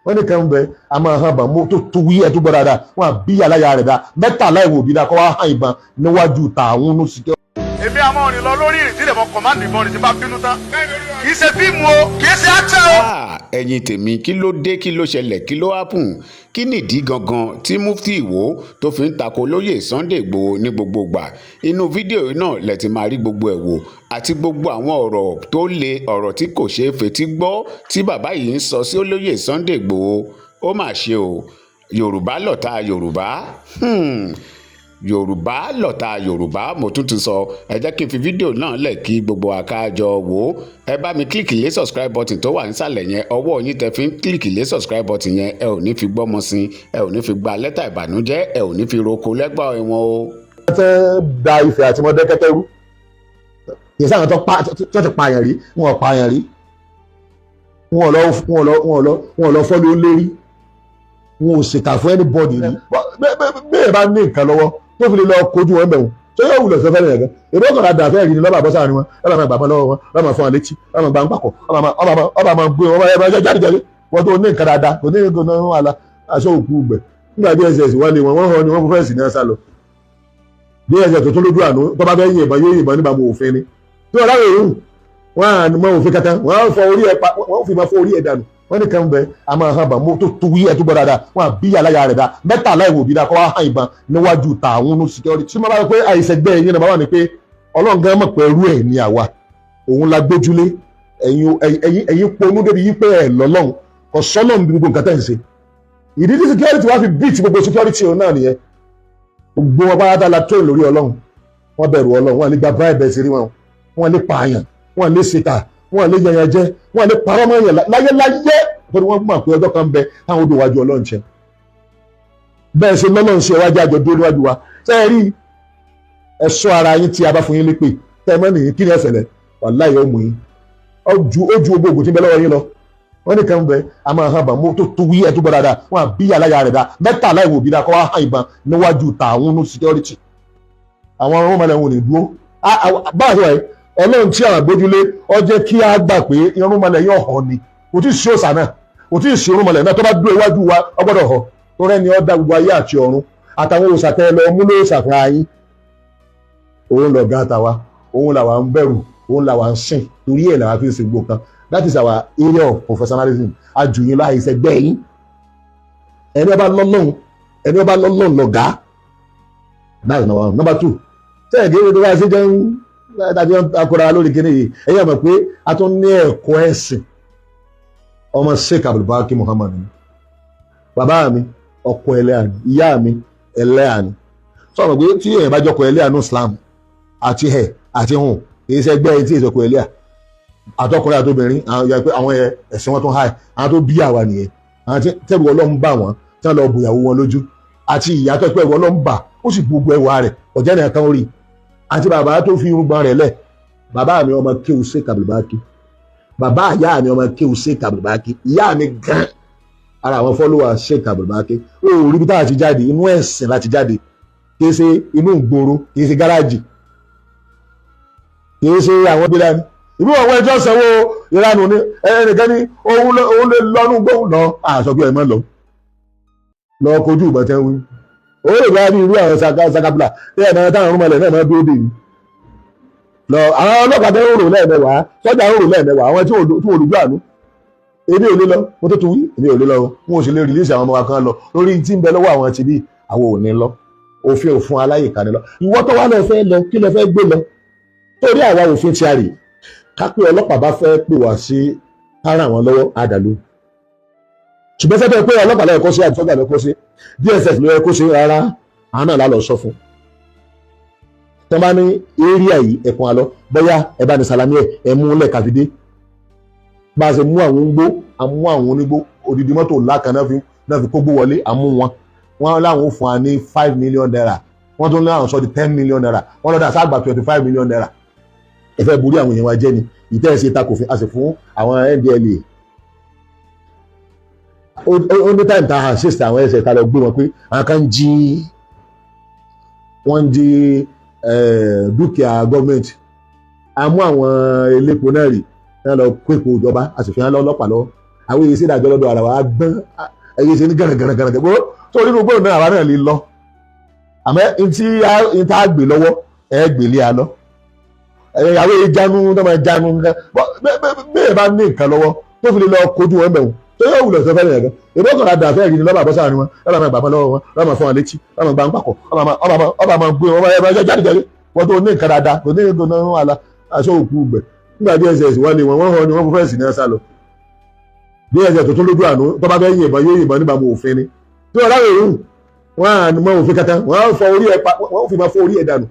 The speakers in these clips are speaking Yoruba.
Wọ́n ní kan bẹ a máa hàn bàn mú tó tó wí ẹ̀ tó gbọ́ dáadáa. Wọ́n á bí aláya rẹ̀ dá mẹ́tàlá ìwò òbí dáa kọ́ wá hàn ìbọn níwájú tààwọn ní security. Èmi àmọ́ òrìn lọ lórí ìrìn tí lè mọ command ìbọn ní ti bá bínú tán. Kì í ṣe fíìmù o, kì í ṣe action o. Ah, ẹ̀yin tèmi, kí ló dé? Kí ló ṣẹlẹ̀? Kí ló happen? Kí nìdí gangan tí Mufti Ìwó tó fi ń tako olóyè Sunday Igboho ní gbogbo ìgbà? Inú fídíò yìí náà lẹ ti máa rí gbogbo ẹ̀ wò, àti gbogbo àwọn ọ̀rọ̀ tó le, ọ̀rọ̀ tí kò ṣeé fetí gbọ́ tí bàbá yìí ń sọ sí olóyè Sunday Igboho. Ó mà ṣe o, Yorùbá lọ̀tá Yorùbá. Yorùbá lọ̀tá Yorùbá. Mo tún ti sọ, ẹ jẹ́ kí n fi fídíò náà lẹ̀ kí gbogbo àkájọ wò ó. Ẹ bá mi click lé subscribe button tó wà nísàlẹ̀ yẹn. Ọwọ́ yín tẹ fi ń click lé subscribe button yẹn, ẹ ò ní fi gbọ́mọ sí, ẹ ò ní fi gba lẹ́tà ìbànújẹ́, ẹ ò ní fi roko lẹ́gbàá ẹ̀wọ̀n o. Fẹ́ da Ifẹ̀ àti Mọdákẹ́kẹ́ rú, kì í sáwọn tó pa tó ti pààyàn rí. Wọn ò pààyàn rí, wọn ò lọ, wọn ò lọ, wọn ò lọ, wọn ò lọ fọ́ ló lérí, wọn ò ṣèkà fún anybody rí. Bẹ́ẹ̀ bá ní nǹkan lọ́wọ́ tó fi lè lọ kojú wọn bẹ̀rù tó yóò wulẹ̀ sọ fẹ́lẹ̀ yẹn gan. Èmi ọkàn àdá fẹ́ẹ́ rí ni lọ́ba àbọ̀sára ni wọn lọ́ba máa gbàgbọ́ lọ́wọ́ wọn, lọ́ba máa fún wọn létí, lọ́ba máa gbà ń pàkọ́, ọba máa gbé wọn bá jáde jáde. Wọn tó ní nǹkan dáadáa kò ní nǹkan náà wà lá aṣọ òkú gbẹ. Nígbà DSS wọ́n lé wọn, wọ́n hàn ni wọ́n fẹ́ sí ní ẹ̀sà lọ. DSS tó tún lójú àánú, tó bá fẹ́ yìnbọn, yóò yìnbọn níbàámu òfin ni. Tí wọ́n láwọn èrò wọn à mọ òfin kankan, wọ́n á fọ orí ẹ̀ pa, wọ́n fi máa fọ orí ẹ̀ dànù. Wọ́n ní kan bẹ a máa hàn bàn mú tó tó wí ẹ̀ tó gbọ́ dáadáa. Wọ́n á bí aláya rẹ̀ dá mẹ́tàlá ìwò òbí dáa kọ́ wá hàn ìbọn níwájú tààwọn ní security. Tí wọ́n bá rọ pé àìsẹ̀gbẹ́ ẹ̀yìn náà wà ní pé Ọlọ́run gan mọ̀ pé ẹrú ẹ̀ ní àwa, òun la gbójúlé. Ẹ̀yin ẹ̀yin ẹ̀yin ponú débi yí pé ẹ̀ lọ́lọ́run kò sọ́lọ́run bí gbogbo nǹkan tẹ̀ ń ṣe. Ìdí tí security wá fi beat gbogbo security òun náà nìyẹn. Gbogbo wọn pátá la tó lórí Ọlọ́run, wọ́n bẹ̀rù Ọlọ́run, wọ́n lè gba bribe sí rí wọn, wọ́n lè pààyàn, wọ́n lè ṣèkà, wọ́n lè yẹnyẹn jẹ, wọ́n lè parọ́ mọ́ yẹn láyé láyé, torí wọ́n mọ̀ pé ọjọ́ kan bẹ táwọn odò wájú Ọlọ́run ṣe. Bẹ́ẹ̀ ṣe lọ́lọ́run ṣe wájú àjọ dúró níwájú wa. Ṣé ẹ rí ẹ sọ ara yín tí a bá fún yín lépè tẹ́ ẹ mọ́ nìyí, kí ni ẹ ṣẹlẹ̀? Wàláhì, ó mú yín, ó ju gbogbo ògùn tí ń bẹ lọ́wọ́ yín lọ. Wọ́n ní kan bẹ a máa hàn bàn mú tó tó wí ẹ̀ tó gbọ́ dáadáa. Wọ́n á bí aláya rẹ̀ dá mẹ́tàlá ìwò òbí dáa kọ́ wá hàn ìbọn níwájú tààwọn ní security. Àwọn ọmọ ọmọlẹ̀ wọn ò ní dúró báyìí wáyé. Ọlọ́run tí àwọn àgbójúlé ọ jẹ́ kí á gbà pé irúnmọlẹ̀ yóò hàn ni. Kò tí ì sí òòsà náà, kò tí ì sí irúnmọlẹ̀ náà tó bá dúró iwájú wa, ọ gbọ́dọ̀ họ tó rẹ́ni ó dá gbogbo ayé àti ọ̀run àtàwọn òòsà tẹ́ lọ mú lóòsà fúnra yín. Òun lọ̀gá tàwa, òun làwa ń bẹ̀rù, òun làwa ń sìn, torí ẹ̀ làwa fi ń ṣe gbogbo kan. That is our area of professionalism. Ajùyìn láì ṣẹgbẹ́ yín. Ẹni ọba lọ́lọ́run, ẹni ọba lọ́lọ́run lọ̀gá. That's number one. Number two, sẹ́yìn kí ló bá ṣe jẹ́ ń tàbí akọra lórí kíní yìí, ẹ̀yin àmọ̀ pé a tún ní ẹ̀kọ́ ẹ̀sìn. Ọmọ Sheikh Abdulbaki Muhammad ni bàbá mi, ọkọ ẹlẹ́yà ni ìyá mi, ẹlẹ́yà ni. Sọ̀rọ̀ pé tí èèyàn bá jọkọ̀ ẹlẹ́yà ní Islam àti ẹ̀ àti hùn, kì í ṣe ẹgbẹ́ tí èso ọkọ̀ ẹlẹ́yà àtọkùnrin àtobìnrin, àwọn ẹ̀sìn wọn tó háì. Àwọn tó bí àwa nìyẹn, àwọn tí tẹ́rù Ọlọ́run bá wọn, tí wọ́n lọ bòyàwó wọn lójú, àti ìyá tó pẹ́ Ọlọ́run bà, ó sì gbogbo ẹwà rẹ̀ ọ̀jẹ́ nìkan kan rí, àti bàbá tó fi irùngbọ̀n rẹ̀ lẹ̀. Bàbá mi, ọmọ kéwù Sheikh Abdulbaki. Bàbá ìyá mi, ọmọ kéwù Sheikh Abdulbaki. Ìyá mi gan ara àwọn follower Sheikh Abdulbaki. Ó rí bí táwa ti jáde, inú ẹ̀sìn láti jáde. Kì í ṣe inú ìgboro, kì í ṣe gáràjì, kì í ṣe àwọn gbéra ni ìbí àwọn ẹjọ́ sanwó ìranù ni. Ẹnìkan ní òun lè lọ́nù gbóhùn lọ àṣọ pé ẹ mọ́ lọ lọ kojú ìbọn tẹ́ wí. Ó lè bá ní irú àwọn sakabula tí ẹ̀ máa táwọn ọmọlẹ̀ náà máa dúró dè ní lọ. Àwọn ọlọ́pàá tẹ́ ń rò lẹ́ẹ̀mẹ́wàá, sọ́jà ń rò lẹ́ẹ̀mẹ́wàá, àwọn tí wọ́n lójú àánú. Èmi ò lè lọ, mo tó tún wí, èmi ò lè lọ. Wọn ò sì lè release àwọn ọmọ wa kan lọ lórí tí ń bẹ lọ́wọ́ àwọn tí bí àwọn ò ní lọ. Òfin ò fún aláyè kan ní lọ. Ìwọ tó wá lọ fẹ́ lọ, kí lọ fẹ́ gbé lọ? Torí àwa òfin ti a rè ká pé ọlọ́pàá bá fẹ́ pè wá sí kára àwọn lọ́wọ́ àdàlú. Ṣùgbọ́n sẹ́tọ̀ pé ọlọ́pàá ló yẹ kó ṣe, àti sọ́jà ló kó ṣe, DSS ló yẹ kó ṣe, rárá, àwọn náà lálọ́ sọ fún tí wọ́n bá ní area yìí ẹ̀kún àlọ́, bóyá ẹ bá ní salami ẹ̀ ẹ̀ mú lẹ̀ kàfidé. Bá a ṣe mú àwọn onígbó, àmú àwọn onígbó, odidi mọ́tò ńlá kan náà fi kógbó wọlé, àmú wọn. Wọ́n láwọn fún wa ní ₦5 million, wọ́n tún láwọn sọ di ₦10 million. Wọ́n lọ́dà sáàgbà ₦25 million. Ẹ fẹ́ borí àwọn èèyàn wa jẹ́ ni ìtẹ́ ẹ̀ ṣe takò fi a sì fún àwọn NDLEA. Ó ní time tá a assist àwọn ẹsẹ̀ ká lọ gbé wọn pé àwọn kan jí, wọ́n ń jí dúkìá gọ́ọ̀mẹ̀ntì. A mú àwọn elépo náà rí náà lọ kó èpo ìjọba, a sì fi hàn lọ́lọ́pàá lọ́wọ́. Àwọn èyí ṣe ìdájọ́ lọ́dọ̀ ara wa gbọ́n, èyí ṣe ní gànàgànàgànà gbọ́ tó nínú gbọ́n náà àwa náà lè lọ. Àmọ́ ntí tá a gbé lọ́wọ́ ẹ gbé lé a lọ. Àwọn èyí jánu tó máa jánu bẹ́ẹ̀ bá ní nǹkan lọ́wọ́ tó fi lè lọ kojú wọn bẹ̀rù tó yóò wulẹ̀ sọfẹ́ nìyẹn gan. Èmi ọkàn àdá fẹ́ẹ́ rí ni lọ́ba àbọ̀sá ni wọn lọ́ba máa gbàgbọ́ lọ́wọ́ wọn, lọ́ba máa fún wọn létí, lọ́ba máa gbà ń pàkọ́, ọba máa gbé wọn jáde jáde. Wọ́n tó ní nǹkan dáadáa kò ní nǹkan náà wà lá aṣọ òkú gbẹ. Nígbà DSS wọ́n lé wọn, wọ́n họ ni wọ́n fún fẹ́ǹsì ní ẹ̀sà lọ. DSS tó tún lójú àánú tó bá fẹ́ yìnbọn yóò yìnbọn níbàámu òfin ni. Tí wọ́n dáhùn èrú wọ́n á mọ òfin kankan, wọ́n á fọ orí ẹ̀ pa, wọ́n fi máa fọ orí ẹ̀ dànù.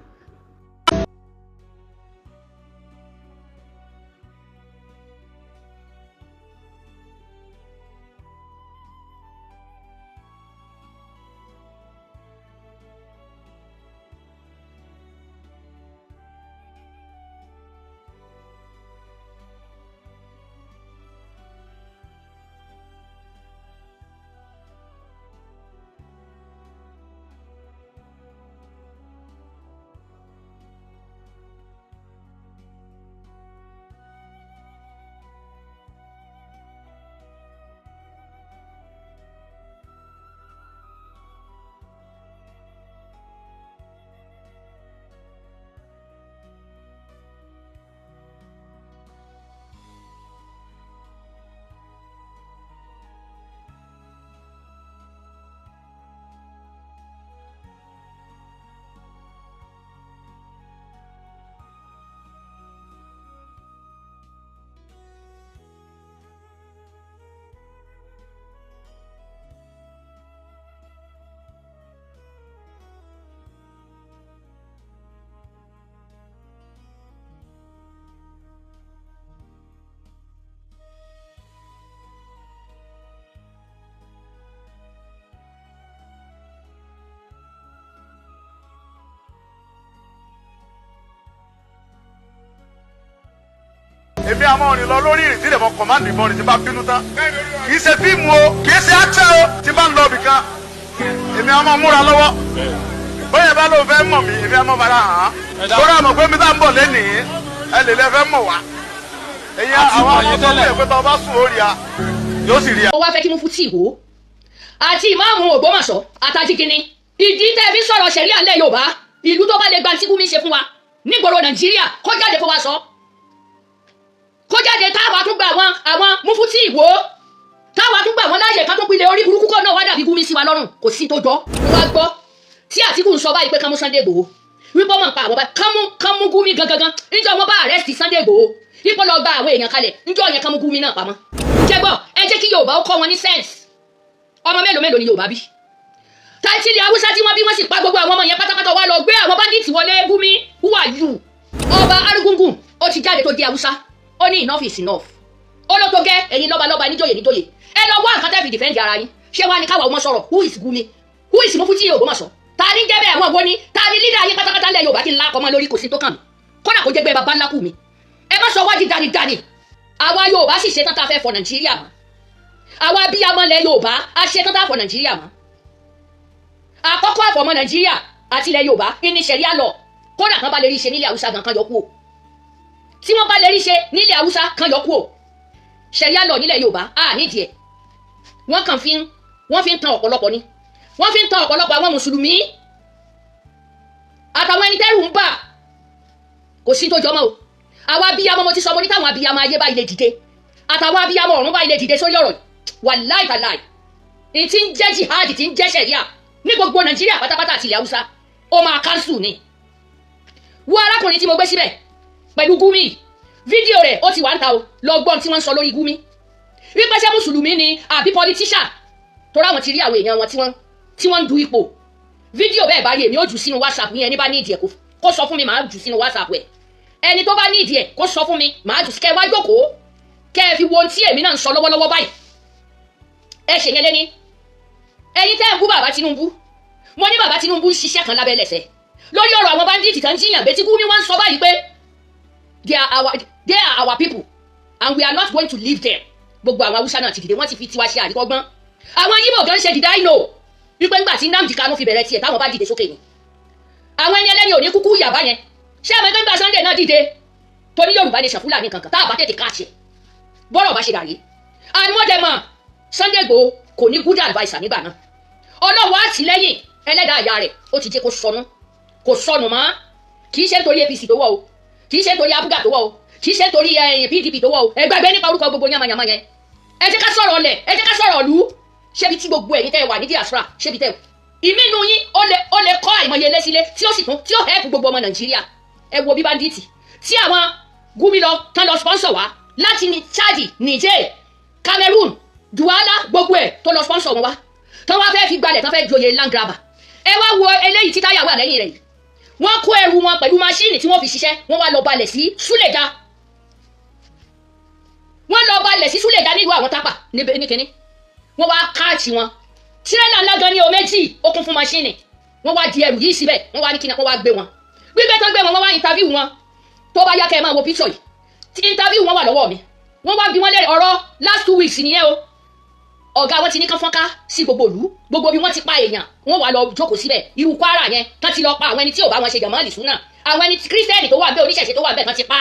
Èmi àmọ́ rìn lọ lórí ìrìn tí lè mọ kọ̀mándì ìbọn rìn tí bá bínú tán. Kì í ṣe fíìmù o, kì í ṣe action o, tí bá ń lọ ibìkan. Èmi àmọ́ múra lọ́wọ́. Bóyá bá lóun fẹ́ mọ̀ mí, èmi àmọ́ bàrà hàn án. Lórí àmọ̀ pé mi tá ń bọ̀ lénìí, ẹ lè lẹ fẹ́ mọ̀ wá. Èyí àwọn ọmọ tó lè pé tó bá sùn ó rí a, yóò sì rí a. Ó wá fẹ́ kí Mufti Ìwó àti ìmáàmù Ògbómọ̀ṣọ́ àtàjìkìnní ìdí tẹ́ fi sọ̀rọ̀ ṣẹ̀ríà ńlẹ̀ Yorùbá, ìlú tó bá lè gba tí Gumi ṣe fún wa nígboro Nàìjíríà kó jáde kó wa sọ, kó jáde. Táwa tún gba àwọn Mufti Ìwó, táwa tún gbà wọ́n láàyè ká tó pilẹ̀ orí burúkú kọ́ náà wá dàbí Gumi sí wa lọ́rùn, kò sí tó jọ. Mo wá gbọ́ tí Àtìkù ń sọ báyìí pé kán mú Sunday Igboho, wípé ọmọ nǹpa àwọn báyìí kán mú Gumi gangan níjọ́ wọn bá arrest Sunday Igboho, ipò lọ gba àwọn èèyàn kalẹ̀ níjọ́ yẹn kán mú Gumi náà pamọ́. Jẹ́gbọ́ ẹ jẹ́ kí Yorùbá ó kọ́ wọn ní sense. Ọmọ mélòó mélòó ni Yorùbá bí? Táìtìlì Haúsá tí wọ́n bí wọ́n sì pa gbogbo àwọn ọmọ yẹn pátápátá, wá lọ gbé àwọn bandits wọlé. Gumi, who are you? Ọba Arúgúngùn ó ti jáde tó di Haúsá, ó ní enough is enough. Ó ló tó gẹ́ ẹ̀yin lọ́balọ́ba níjòyè níjòyè, ẹ lọ wá nǹkan tẹ́ fi defend ara yín. Ṣé wàá ní káwa ọmọ sọ̀rọ̀? Who is Gumi? Who is Mufti Ògbómọ̀ṣọ́? Ta ni jẹ́ bẹ́ẹ̀? Àwọn wo ni? Ta ni leader yín pátápátá ńlẹ̀ Yorùbá kí n lá ọmọ lórí? Kò sí tó kàn mí, kódà kó jẹ́ gbé baba ńlá kù mi. Ẹ má sọ wá di danidani. Àwa Yorùbá sì ṣetán tá a fẹ́ fọ Nàìjíríà mọ́. Àwa abiyamọ ilẹ̀ Yorùbá a ṣetán tá a fọ Nàìjíríà mọ́. Àkọ́kọ́ àfọmọ́ Nàìjíríà àti ilẹ̀ Yorùbá ní ṣẹ̀ríà lọ. Kódà kan bá lè rí ṣe nílẹ̀ Haúsá gan kan yọ kú o. Tí wọ́n bá lè rí ṣe nílẹ̀ Haúsá kan yọ kú o. Ṣẹ̀ríà lọ nílẹ̀ Yorùbá a nídìí ẹ̀. Wọ́n kàn fi ń wọ́n fi ń tan ọ̀pọ̀lọpọ̀ ni, wọ́n fi ń tan ọ̀pọ̀lọpọ̀ àwọn mùsùlùmí àtàwọn ẹni tẹ́rù ń bà. Kò sí tó jọmọ́ o. Àwa abiyamọ, mo ti sọ, mo ní táwọn abiyamọ ayé báyìí lè dìde àtàwọn abiyamọ ọ̀run báyìí lè dìde sórí ọ̀rọ̀ yìí, wàláì tàláì, ní tí ń jẹ́ jihad, tí ń jẹ́ ṣẹ̀ríà ní gbogbo Nàìjíríà pátápátá àti ilẹ̀ Haúsá, ó máa cancel ni. Wo arákùnrin tí mo gbé síbẹ̀ pẹ̀lú Gumi, fídíò rẹ̀ ó ti wà ń ta o. Lọ gbọ́n tí wọ́n ń sọ lórí Gumi wípé ṣé mùsùlùmí ni àbí politician, torí àwọn ti rí àwọn èèyàn wọn tí wọ́n ń du ipò. Fídíò bẹ́ẹ̀ bá rí, èmi ó jù sínú WhatsApp yẹn. Ẹni bá ní ìdí ẹ̀ kó sọ fún mi, màá jù sínú WhatsApp ẹ̀. Ẹni tó bá ní ìdí ẹ̀ kó sọ fún mi, màá jù sí. Kẹ́ ẹ wá jókòó, kẹ́ ẹ fi wo ohun tí èmi náà ń sọ lọ́wọ́lọ́wọ́ báyìí. Ẹ ṣèyẹn lẹ́ni ẹ̀yin tẹ́ ẹ̀ ń bú bàbá Tinubu. Mo ní bàbá Tinubu ń ṣiṣẹ́ kan lábẹ́ lẹ̀sẹ̀ lórí ọ̀rọ̀ àwọn bandits kan jíyàn gbé tí Gumi wọ́n ń sọ báyìí pé they are our people and we are not going to leave them. Gbogbo àwọn Haúsá náà ti dìde, wọ́n ti fi tiwa ṣe àríkọ́gbọ́n. Àwọn Yíbò gan ṣe dìde. I know wípé ńgbà tí Nnamdi Kanu fi bẹ̀rẹ̀ tiẹ̀, táwọn bá dìde sókè ni àwọn ẹni ẹlẹ́ni ò ní kúkú yàbá yẹn. Ṣé àwọn ẹgbẹ́ ńgbà Sunday náà dìde tó ní Yorùbá nation, Fúlàní kankan tá a bá tètè káàṣẹ bọ́rọ̀ bá ṣe dàrí. And wọ́n dẹ̀ mọ̀ Sunday Igboho kò ní good adviser nígbà náà. Ọlọ́wọ́ àtìlẹ́yìn ẹlẹ́dàá àyà rẹ̀ ó ti jẹ́ kó sọnù, kò sọnù mọ́. Kì í ṣe nítorí APC tó wọ̀ o, kì í ṣe nítorí APGA tó wọ̀ o, kì í ṣe nítorí PDP tó wọ̀ o. Ẹ gbàgbé nípa orúkọ gbogbo yamayama yẹn. Ẹ jẹ́ ká sọ̀rọ̀ ọ̀lẹ̀, ẹ jẹ́ ká sọ̀rọ̀ ìlú. Ṣébi tí gbogbo ẹ̀yin tẹ́ ẹ wà ní diaspora, ṣébi tẹ́ ẹ ìmínú yín ó lè kọ́ àìmọye ilé sílé tí ó sì tún tí ó help gbogbo ọmọ Nàìjíríà. Ẹ wo bí bandit tí àwọn Gumi lọ tán lọ sponsor wá láti ní Chad, Niger, Cameroon, Douala, gbogbo ẹ̀ tó lọ sponsor wọn wá, tán wá fẹ́ fi gbalẹ̀, tán fẹ́ joyè land grabber. Ẹ wá wo eléyìí tí táyà wà lẹ́yìn rẹ̀ yìí. Wọ́n kó ẹrù wọn pẹ̀lú machine tí wọ́n fi ṣiṣẹ́, wọ́n wá lọ balẹ̀ sí Súlẹ̀dá. Wọ́n lọ balẹ̀ sí Súlẹ̀dá nílùú àwọn Tápà ní kínní. Wọ́n wá káàtì wọn. Tírélà ńlá gan ní o méjì, ó kún fún machine. Wọ́n wá di ẹrù yìí síbẹ̀. Wọ́n wá ní kíni, wọ́n wá gbé wọn. Gbígbé tó gbé wọn, wọ́n wá interview wọn. Tó bá yá, kẹ́ ẹ máa wo picture yìí tí interview wọn wà lọ́wọ́ mi. Wọ́n wá bí wọ́n lérè ọ̀rọ̀. Last 2 weeks nìyẹn o. Ọ̀gá wọn ti ní kán fọ́nká sí gbogbo ìlú, gbogbo bí wọ́n ti pa èèyàn, wọ́n wà lọ jókòó síbẹ̀. Irú Kwara yẹn tán ti lọ pa àwọn ẹni tí ò bá wọn ṣe jàmọ́ọ̀lì súnà, àwọn ẹni kírísítẹ́nì tó wà bẹ́ẹ̀, oníṣẹ̀ṣe tó wà bẹ́ẹ̀, tán ti pa.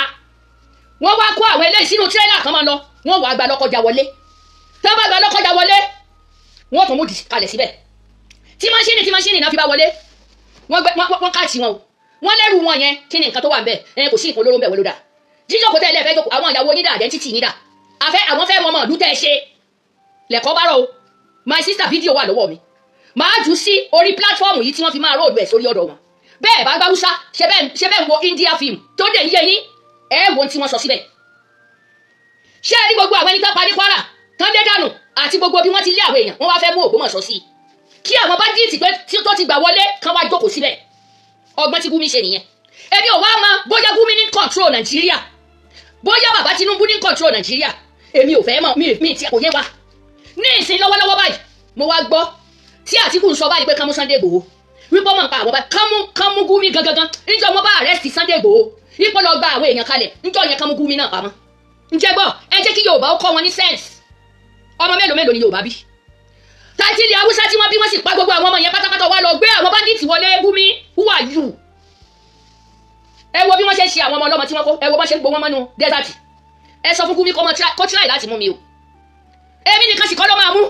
Wọ́n wá kó àwọn eléyìí sínú tírélà kan máa lọ. Wọ́n wà gba Lọ́kọjà wọlé. Tán bá gba Lọ́kọjà wọlé, wọ́n tún mú di kalẹ̀ síbẹ̀ tí machine náà fi bá wọlé. Wọ́n gbẹ wọ́n káàtì wọn o. Wọ́n lẹ́rù wọn yẹn, kí ni nǹkan tó wà ń bẹ̀? Ẹ kò sí nǹkan olóró ń bẹ̀. Wọ́n ló dà jíjókòó tẹ́lẹ̀ fẹ́ jókòó. Àwọn ìyàwó onídà, identity nídà àfẹ́ àwọn fẹ́ mọ̀mọ́ ìlú tẹ́ ẹ ṣe lẹ̀kọ́ bá rọ̀ o. My sister, fídíò wà lọ́wọ́ mi, màá jù sí orí platform yìí tí wọ́n fi máa roll ẹ̀ sórí ọ̀dọ̀ wọn. Bẹ́ẹ̀ bá gbáwúsá ṣe bẹ́ẹ̀ ń wo India film tó dé yé yín, ẹ̀ wo ohun tí wọ́n sọ síbẹ̀. Ṣé ẹ rí gbogbo àwọn ẹni tó pa ní Kwara tán lé dànù àti gbogbo bí wọ́n ti lé àwọn èèyàn, wọ́n wá fẹ́ mú Ògbómọ̀ṣọ́ sí i kí àwọn bandit tó ti gbà wọlé kán wá jókòó síbẹ̀. Ọgbọ́n tí Gumi ṣe nìyẹn. Èmi ò wá mọ bóyá Gumi ní control Nàìjíríà, bóyá bàbá Tinubu ní control Nàìjíríà, èmi ò fẹ́ mọ̀. Mi ti kò yé wa ní ìsìn lọ́wọ́lọ́wọ́ báyìí. Mo wá gbọ́ tí Àtìkù ń sọ báyìí pé kán mú Sunday Igboho, wípé ọmọ nǹkan àwọn báyìí kán mú Gumi gangan. Níjọ́ wọn bá arrest Sunday Igboho, ipò lọ gba àwọn èèyàn kalẹ̀, níjọ́ yẹn kán mú Gumi náà pamọ́. Ǹjẹ́ gbọ́, ẹ jẹ́ kí Yorùbá ó kọ́ wọn ní sense. Ọmọ mélòó mélòó ni Yorùbá bí tàìtìlì Haúsá tí wọ́n bí? Wọ́n sì pa gbogbo àwọn ọmọ yẹn pátápátá, wá lọ gbé àwọn bandit wọlé. Gumi, who are you? Ẹ wo bí wọ́n ṣe ń ṣe àwọn ọmọ ọlọ́mọ tí wọ́n kó. Ẹ wo bọ́n ṣe ń gbó wọn mọ́nú desert. Ẹ sọ fún Gumi kó try láti mú mi o. Èmi nìkan sì kọ́ ló máa mú.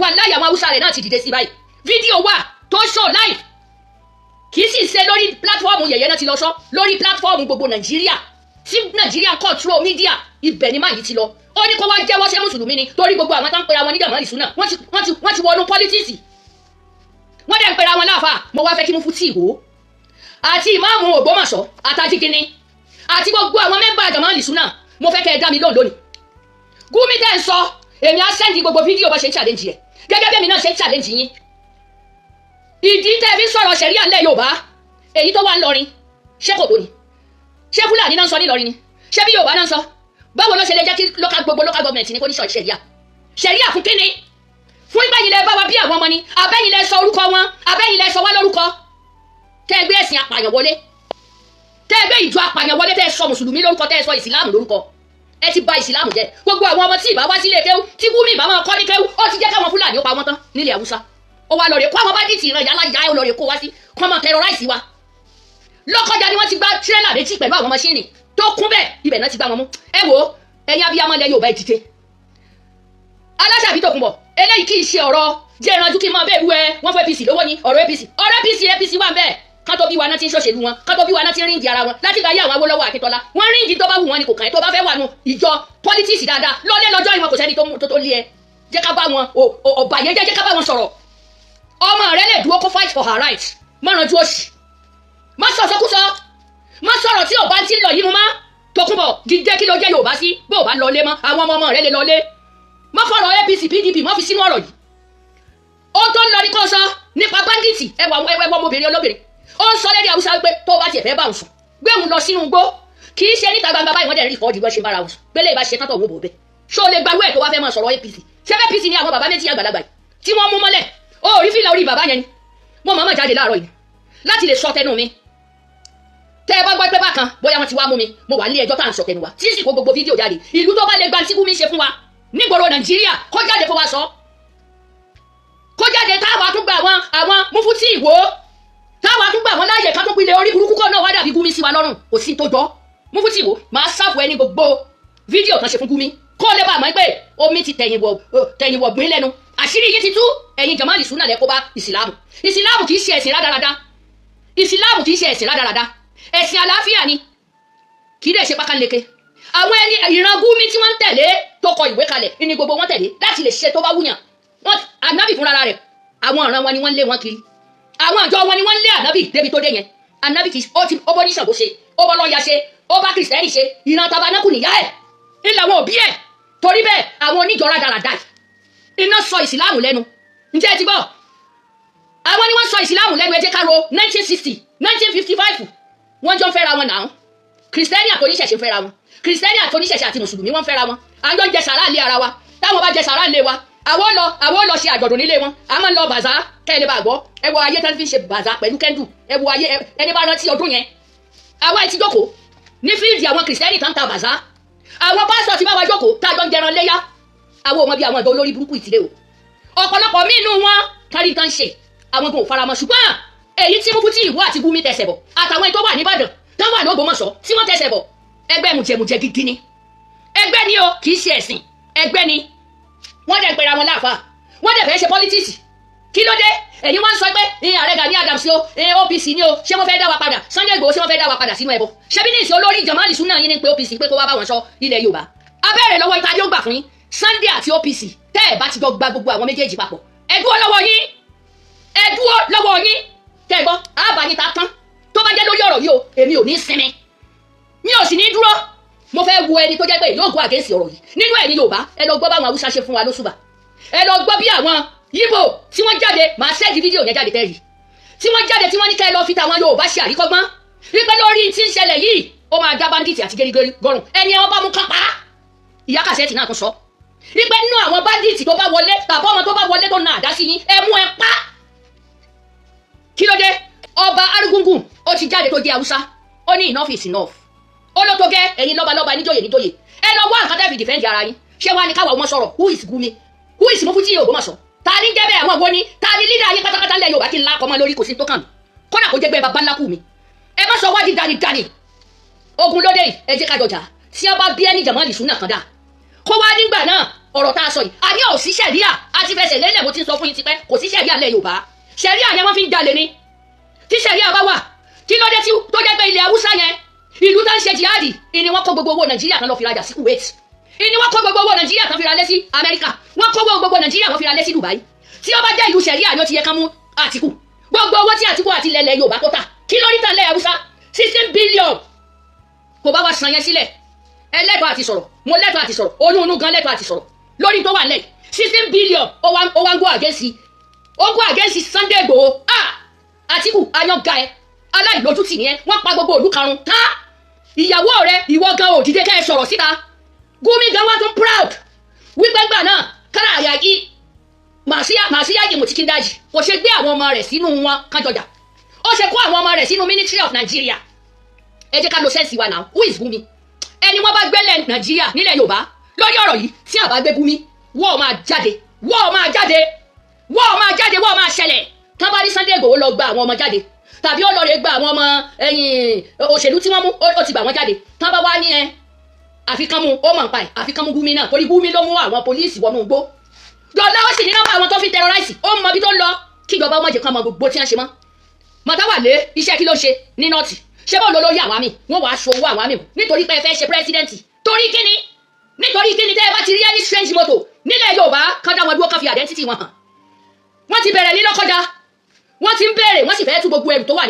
Wàláhì, àwọn Haúsá rẹ̀ náà ti dìde sí báyìí. Fídíò wà tó show live. Kì í sì ṣe lórí platform yẹ̀yẹ́ náà ti lọ sọ, lórí platform gbogbo Nàìjíríà tí Nàìjíríà control media, ibẹ̀ ni máa yìí ti lọ. Ó ní kó wá jẹ́wọ́, ṣé mùsùlùmí ni? Torí gbogbo àwọn tó ń pera wọn ní jàmọ́ ìṣúná, wọ́n ti wọnú politics, wọ́n dẹ̀ ń pera wọn láàfà. Mo wá fẹ́ kí Mufti Ìwó àti ìmáàmù Ògbómọ̀ṣọ́ àtàjíkínní àti gbogbo àwọn member jàmọ́ ìṣúná, mo fẹ́ kẹ́ ẹ dá mi lóhùn lónìí. Gumi tẹ́ ń sọ, èmi á send gbogbo fídíò bá ṣe ń challenge yẹ gẹ́gẹ́ bí èmi náà ṣe ń challenge yín. Ìdí tẹ́ fi sọ̀rọ̀ ṣẹ̀ríà ńlẹ̀ Yorùbá, èyí tó wà ń lọrin, ṣé kò tó ni? Ṣé Fúlàní náà ń sọ nílọrin ni? Ṣé bí Yorùbá náà ń sọ? Báwo ló ṣe lè jẹ́ kí local gbogbo local government ní kó ní sọ ṣẹ̀ríà? Ṣẹ̀ríà fún kíni? Fún ìgbẹ́yìn lẹ bá wa bí àwọn ọmọ ni? Abẹ́yìn lẹ sọ orúkọ wọn? Abẹ́yìn lẹ sọ wá lórúkọ? Tẹ́ ẹ gbé ẹ̀sìn apààyàn wọlé, tẹ́ ẹ gbé ìjọ apààyàn wọlé, tẹ́ ẹ sọ mùsùlùmí lórúkọ, tẹ́ ẹ sọ ìsìláàmù lórúkọ, ẹ ti bà ìsìláàmù jẹ́. Gbogbo àwọn ọmọ tí ìbá wá sílé kéwú, tí Gumi ìbá máa kọ́ ní kéwú, ó ti jẹ́ káwọn Fúlàní ó pa wọ́n tán nílẹ̀ Haúsá. Ó wá lọ rè kó àwọn bandit ìran yàrá ìyá ẹ lọ rè kó wá sí kọ́ máa terrorize wa. Lọ́kọjá ni wọ́n ti gbá tírélà méjì pẹ̀lú àwọn machine tó kún bẹ́ẹ̀, ibẹ̀ náà ti gbá wọn mú. Ẹ wo, ẹ̀yin abiyamọ ilẹ̀ Yorùbá, ẹ dìde. Aláṣàbí Tòkunbọ̀, eléyìí kì í ṣe ọ̀rọ̀ jẹ́ ìrànjú kí n máa bẹ́ẹ̀ bú ẹ. Wọ́n fún APC lówó ni ọ̀rọ̀ APC, ọ̀rọ̀ APC, APC wà bẹ́ẹ̀. Kán tó bí wa náà ti ń ṣòṣèlú wọn, kán tó bí wa náà ti ń ríǹdì ara wọn. Láti gba ayé àwọn Awólọ́wọ̀, Akíntọ́lá, wọ́n ríǹdì tó bá wù wọ́n ni. Kò kàn ẹ́. Tó bá fẹ́ wà nù ìjọ politics dáadáa lọ́lé lọ́jọ́ ìwọ̀n, kò sẹ́ni tó lé ẹ. Jẹ́ ká bá wọn ọ̀bàyéjẹ́, jẹ́ ká bá wọn sọ̀rọ̀. Ọmọ rẹ lè dúró kó fight for her right. Má ranjú òṣì, má sọ̀sọ́kúsọ, má sọ̀rọ̀ tí ò bá ti ń lọ yìí mu. Má Tókunbọ̀ dídé. Kí ló jẹ́ Yorùbá sí? Bó o bá lọlé mọ́, àwọn ọmọ ọmọ rẹ lè lọlé. Má fọ̀rọ̀ APC, PDP, má fi sínú ọ̀rọ̀ yìí. Ohun tó ń lọ ní kò sọ nípa bandit. Ẹwà ẹwà ọmọbìnrin olóbìnrin, ó ń sọ lédè Haúsá pé tó bá tiẹ̀ fẹ́ bá òun sùn, gbé òun lọ sínú igbó, kì í ṣe níta gbangba báyìí. Wọ́n dẹ̀ rí record bó ṣe bára òun sùn. Gbélé ìbá ṣe tán tó òun bò bẹ́ẹ̀, ṣó o lè gbarú ẹ̀ tó wá fẹ́ máa sọ̀rọ̀ APC? Ṣé APC ni àwọn bàbá méjì àgbàlagbà yìí tí wọ́n mú mọ́lẹ̀? Ó rí fìlà orí bàbá yẹn ni mo máa jáde láàárọ̀ yìí láti lè sọ tẹnu mi. Tẹ́ ẹ bá gbọ́ pé bákan bóyá wọ́n ti wá mú mi, mo wà ní ẹjọ́ tá à ń sọ tẹnu wa tí sì kó gbogbo fídíò jáde. Ìlú tó bá lè gba tí Gumi ṣe fún wa nígboro Nàìjíríà, kó jáde kó wá sọ, kó jáde. Táwa tún gba àwọn Mufti Ìwó, táwa tún gbà wọn láàyè ká tó pilẹ̀ orí burúkú kọ́ náà wá dàbí Gumi sí wa lọ́rùn, kò sí tó jọ. Mufti Ìwó, máa ṣàfù ẹni gbogbo fídíò kan ṣe fún Gumi. Kó lè bá a mọ̀ pé omi ti tẹ̀yìn wọ̀ tẹ̀yìn wọ̀ gbìn lẹ́nu. Àṣírí yín ti tú. Ẹ̀yin Jamali Sunna lẹ kó bá ìsìlámù. Ìsìlámù kì í ṣe ẹ̀sìn rádaràda. Ìsìlámù kì í ṣe ẹ̀sìn rádaràda, ẹ̀sìn àlàáfíà ni, kì í dẹ̀ ṣe pákánleke. Àwọn ẹni ìran Gúmi tí wọ́n ń tẹ̀lé tó kọ ìwé kalẹ̀ ní gbogbo wọn tẹ̀lé láti lè ṣe tó bá wúyàn wọn. Ànábì fúnra rẹ̀, àwọn ọ̀ràn wọn ni wọ́n ń lé wọn kiri, àwọn àjọ wọn ni wọ́n ń lé ànábì débi tó dé yẹn. Ànábì kì í ó ti ó bọ́ ní Ṣàngó ṣe, ó bọ́ lọ́ya ṣe, ó bá Kìrìsìtẹ́nì ṣe. Ìran tabanákù nìyá ẹ̀ ńlá àwọn òbí ẹ̀. Torí bẹ́ẹ̀, àwọn oníjọra dáradára iná sọ ìsìláàmù lẹ́nu. Ǹjẹ́ ẹ ti gbọ́? Àwọn ni wọ́n sọ ìsìláàmù lẹ́nu. Ẹ jẹ́ ká ro 1960, 1955, wọ́n jọ ń fẹ́ra wọn náà. Kìrìsìtẹ́nì àti oníṣẹ̀ṣe ń fẹ́ra wọn, Kìrìsìtẹ́nì àti oníṣẹ̀ṣe àti mùsùlùmí wọ́n ń fẹ́ra wọn. À ń jọ ń jẹ sàrà lé ara wa. Táwọn bá jẹ sàrà lé wa, àwọn lọ ṣe àjọ̀dún nílé wọn. A máa ń lọ bàzá kẹ́ ẹ lè bá gbọ́. Ẹ wo ayé tán fi ń ṣe bàzá pẹ̀lú candle. Ẹ wo ayé ẹni bá rántí ọdún yẹn. Àwa ẹ ti jókòó ní field àwọn Kìrìsìtẹ́nì tán ta bàzá. Àwọn pásítọ̀ ti bá wa jókòó tá a jọ ń jẹran léyà. Àwọn ò mọ bí àwọn ìjọ olórí burúkú ìtìlẹ̀ o. Ọ̀pọ̀lọpọ̀ míì nínú wọn kárí tán ṣe, àwọn gan ò faramọ́. Ṣùgbọ́n èyí tí Mufti Ìwó àti Gumi tẹsẹ̀ bọ̀, àtàwọn tó wà nìbàdàn, tó wà lÓgbómọ̀ṣọ́ tí wọ́n tẹsẹ̀ bọ̀, ẹgbẹ́ mùjẹmùjẹ gidi ni. Ẹgbẹ́ ni o, kì í ṣe ẹ̀sìn, ẹgbẹ́ ni. Wọ́n dẹ̀ pera wọn láàfáà, wọ́n dẹ̀ fẹ́ ṣe politics. Kí ló dé? Èyí wọ́n ń sọ pé ìyẹn ààrẹ Gani Adams o, ìyẹn OPC ni o. Ṣé wọ́n fẹ́ dá wa padà? Sunday Igboho, ṣé wọ́n fẹ́ dá wa padà sínú ẹbọ? Ṣebí ní ìsìn olórí Jamali Sunna yín ní pé OPC pé kó wá bá wọn sọ ilẹ̀ Yorùbá. Abẹ́rẹ́ lọ́wọ́ ìta yóò gbà fún yín, Sunday àti OPC. Tẹ́ ẹ̀ bá ti jọ gba gbogbo àwọn méjèèjì papọ̀, ẹ dúró lọ́wọ́ yín, ẹ dúró lọ́wọ́ yín. Tẹ́ ẹ gbọ́, àbá yín ta tán. Tó bá jẹ́ lórí ọ̀rọ̀ yìí o, èmi ò ní sinmi, mi ò sì ní dúró. Mo fẹ́ wo ẹni tó jẹ́ pé yóò go against ọ̀rọ̀ yìí nínú ẹ̀yin Yorùbá. Ẹ lọ gbọ́ báwọn Haúsá ṣe fún wa lóṣùbà. Ẹ lọ gbọ́ bí àwọn Yíbò tí wọ́n jáde, màá send fídíò yẹn jáde tẹ́rì, tí wọ́n jáde tí wọ́n ní kẹ́ ẹ lọ fi tàwọn Yorùbá ṣe àríkọ́gbọ́n wípé lórí tí ń ṣẹlẹ̀ yìí, ó máa dá bandit àti gẹ́rígẹ́rí gọrùn ẹni ẹ wọ́n bá mú kán pa á. Ìyá kàṣẹ́tì náà tún sọ wípé nínú àwọn bandit tó bá wọlé tàbí ọmọ tó bá wọlé tó na àdá sí yín, ẹ mú ẹ pa. Kí ló dé? Ọba Arúgúngùn ó ti jáde tó jẹ́ Haúsá, ó ní enough is enough. Ó ló tó gẹ́. Ẹ̀yin lọ́balọ́ba, níjòyè níjòyè, ẹ lọ wá nǹkan tẹ́ fi defend ara yín. Ṣé wàá ní káwa ọmọ sọ̀rọ̀? Who is Gumi? Who is Mufti Ògbómọ̀ṣọ́? Ta ni jẹ́ bẹ́ẹ̀? Àwọn wo ni? Ta ni leader yín pátápátá ńlẹ̀ Yorùbá? Kí n lá kọ́ mọ́ lórí, kò sí tó kàn mí, kódà kó jẹ́ gbé baba ńlá kù mi. Ẹ má sọ wádìí dání ogun lóde yìí. Ẹ jẹ́ ká jọjà. Tí wọ́n bá bí ẹni Jamali Sunna kan dà kó wá nígbà náà, ọ̀rọ̀ tá a sọ yìí, àní ò sí sẹ̀ríà àti fẹsẹ̀ lélẹ̀. Mo ti ń sọ fún yín tipẹ́, kò sí sẹ̀ríà lẹ̀ Yorùbá. Sẹ̀ríà yẹn wọ́n fi ń jalè ni. Tí sẹ̀ríà bá wà, kí ló dé tí tó jẹ́ pé ilẹ̀ Haúsá yẹn, ìlú tá ń ṣe jihadi, ìní wọ́n kó gbogbo owó Nàìjíríà kan lọ fi rajà sí Kuwait, ìní wọ́n kó gbogbo owó Nàìjíríà kan fi ra lé sí Amẹ́ríkà, wọ́n kó owó gbogbo Nàìjíríà wọ́n fi ra lé sí Dubai? Tí ó bá jẹ́ ìlú sẹ̀ríà ni ó ti yẹ kán mú Àtìkù. Gbogbo owó tí Àtìkù àti ilẹ̀ Yorùbá kó tà, kí ló rí tàn lẹ̀ Haúsá? 16 billion kò bá wa san yẹn sílẹ̀. Ẹ lẹ́tọ̀ọ́ àti sọ̀rọ̀, mo lẹ́tọ̀ọ́ àti sọ̀rọ̀, oyún inú gan lẹ́tọ̀ọ́ àti sọ̀rọ̀ lórí tó wà nílẹ̀. 16 billion, ó wá ń go against, ó go against Sunday Igboho. Ah, Àtìkù ayọ̀gá ẹ, aláìlójútì ni ẹ. Wọ́n pa gbogbo òlú karùn-ún tá ìyàwó rẹ, ìwọ gan ò dìde kẹ́ ẹ sọ̀rọ̀ síta. Gumi gan wá tún proud wípé gbà náà kára àyà yìí màsíyá yìí mùtíkíńdájì kò ṣe gbé àwọn ọmọ rẹ̀ sínú wọn kájọjà, ó ṣe kó àwọn ọmọ rẹ̀ sínú military of Nigeria. Ẹ jẹ́ ká lo sense wa náà. Who is Gumi? Ẹni wọ́n bá gbélé Nàìjíríà nílẹ̀ Yorùbá lórí ọ̀rọ̀ yìí, tí àbá gbé Gumi, wọ́ọ̀ máa jáde, wọ́ọ̀ máa jáde, wọ́ọ̀ máa jáde, wọ́ọ̀ máa ṣẹlẹ̀. Tán bá ní Sunday Igboho lọ gba àwọn ọmọ jáde, tàbí ó lọ rè gba àwọn ọmọ ẹ̀yìn òṣèlú tí wọ́n mú, ó ti gbà wọ́n jáde, tán bá wá ní ẹ àfikán mu, ó mọ̀ nípa ẹ̀, àfikán mú Gumi náà, torí Gumi ló mú àwọn police wọnú igbó dọ̀là, ó sì ní nọ́mbà àwọn tó fi terrorize, ó mọ ibi tó ń lọ. Kíjọba ọmọ jẹ kán mọ gbogbo tí wọ́n ṣe mọ́. Màtáwálé, iṣẹ́ kí ló ṣe ní North? Ṣé báwo ló lórí àwọn àmì wọ́n wàá so owó àwọn àmì nítorí pé ẹ fẹ́ ṣe president? Torí kíni? Nítorí kíni? Tẹ́ ẹ bá ti rí any strange motor nílẹ̀ Yorùbá, kán dá wọn dúró, kán fi identity wọn hàn. Wọ́n ti bẹ̀rẹ̀ ní Lọ́kọjá, wọ́n ti ń béèrè, wọ́n sì fẹ́ tú gbogbo ẹrù tó wà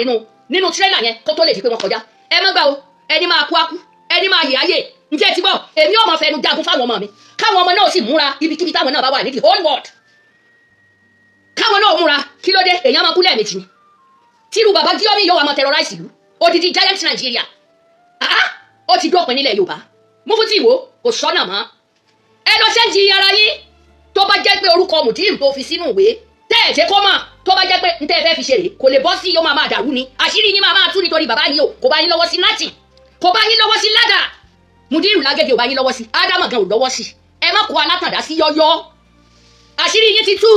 nínú tírélà yẹn kó tó lè di pé wọ́n kọjá. Ẹ má gbà o. Ẹni máa kú á kú, ẹni máa yè á yè. Ǹjẹ́ ẹ ti gbọ́? Èmi ò máa fẹnu jagun fáwọn ọmọ mi, káwọn ọmọ náà sì múra ibikíbi táwọn náà bá wà ní the whole world, káwọn náà múra. Kí ló dé? Èèyàn máa kú lẹ́ẹ̀mejì ni. Tírú bàbá Gíọ́mì yóò wá máa terrorize ìlú odidi giant Nàìjíríà. Ah, ó ti dópin nílẹ̀ Yorùbá. Mufti Ìwó kò sọ́nà mọ́. Ẹ lọ change ara yín. Tó bá jẹ́ pé orúkọ mùdírù tó fi sínú ìwé tẹ́ ẹ̀ jẹ́ kó mọ̀, tó bá jẹ́ pé n tẹ́ ẹ fẹ́ fi ṣe rèé, kò lè bọ́ sí, yóò máa máa dàrú ni. Àṣírí yín máa máa tú nítorí bàbá yín o kò bá yín lọ́wọ́ sí láti kò bá yín lọ́wọ́ sí ládàá. Mùdírù lágége ò bá yín lọ́wọ́ sí, ádámọ̀ gan ò lọ́wọ́ sí. Ẹ má kó alátàdá sí yọ́yọ́. Àṣírí yín ti tú.